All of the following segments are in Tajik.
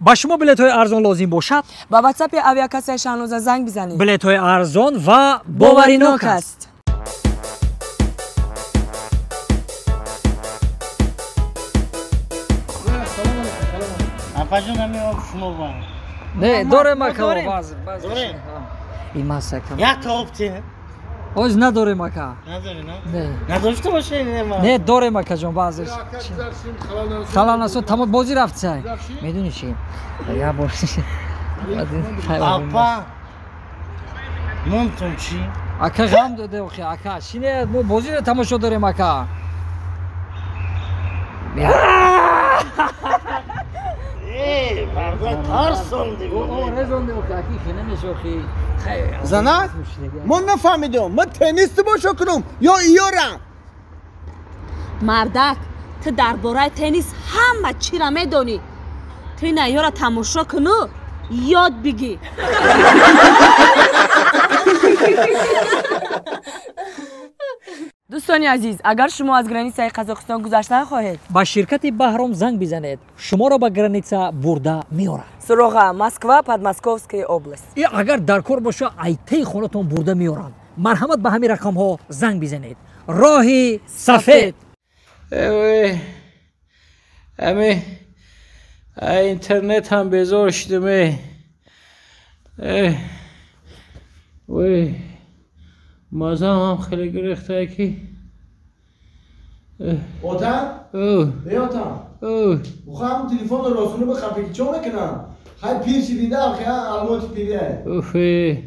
Ба шумо билетҳои арзон лозим бошад, ба ватсапи авиакассаи Шаҳноза занг бизанед. Билетҳои арзон ва боваринок аст. Не, дорем ака, баъзе баъзе. Имасака. Як то опти. Оз надорем ака. Надори, на? Не. Надошта бошед, не ма. Не, дорем ака ҷон, баъзе. Халал насон, тамом бозӣ рафт сай. Медонӣ чӣ? Я бор. Апа. Нонтон чӣ? Ака ғам доде охи, ака. Шине, мо бозиро тамошо дорем ака. Э, марда тарсонди. Резонди охи, аки хеле мешохи. Занак, ман нафаҳмидам, ман теннис тамошо кунам ё иёра? Мардак, ту дар бораи теннис ҳама чиро медонӣ. Ту ина ёра тамошо куну ёд бигӣ. Дӯстони азиз, агар шумо аз границаи Қазоқистон гузаштан хоҳед, ба ширкати Баҳром занг бизанед, шуморо ба граница бурда меорад. Суроға: Москва, Подмосковская область. И агар дар кор боша, айтаи хонатон бурда меоранд. Марҳамат, ба ҳамин рақамҳо занг бизанед. Роҳи сафед. Ами интернет ҳам безор шудам. Ой, мазам ҳам хеле гирифтае ки. Отам? Э, отам. Ухам телефонро росуну ба хапеки чо мекунам? Хай пир шидида, охи алмоти пирия. Уфе.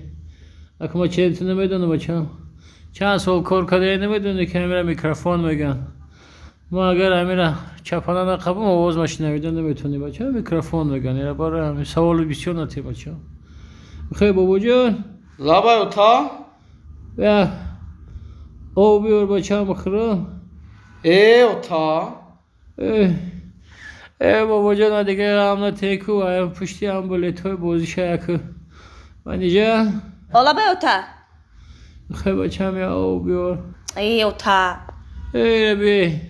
Ака ма ченту намедонам, бачам. Чанд сол кор кардае, намедонӣ ки амира микрофон меган. Ма агар амира чапана нақабам, овоз ма шинавида наметонӣ, бачам, микрофон меган. Ира бара ҳамин саволу бисёр натӣ, бачам. Хей, бобоҷон. Лабай, ота. Я об биёр, бачам, бихӯрам. Э, ота. Э, бобоҷон, дига ҳам натеку, пушти ҳам билетҳои бозиша яку. Манижа? Олабай, ота. Хей, бачам, я об биёр. Э, ота. Э, раби.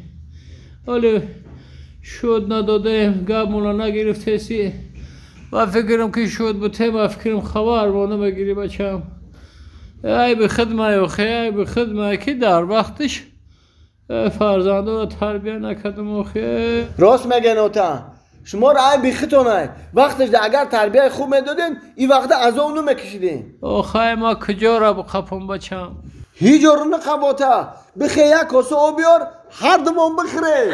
Оле шуд надодаем, гап мула нагирифтеси. Ма фикрам ки шуд бутем, ма фикрам хабар мо намегирӣ, бачам. Айби хидмай, охе, айби хидмай, ки дар вақтиш фарзандонро тарбия накардам, охе. Рост мегӯен, ота. Шуморо айби хитонай. Вақташ агар тарбияи хуб медодем, ин вақта азоб намекашидем. Охай, ма куҷоро бқапам, бачам? Ҳеҷ ҷоро нақаб, ота. Бихе, як коса об биёр, ҳар думон бихӯрем.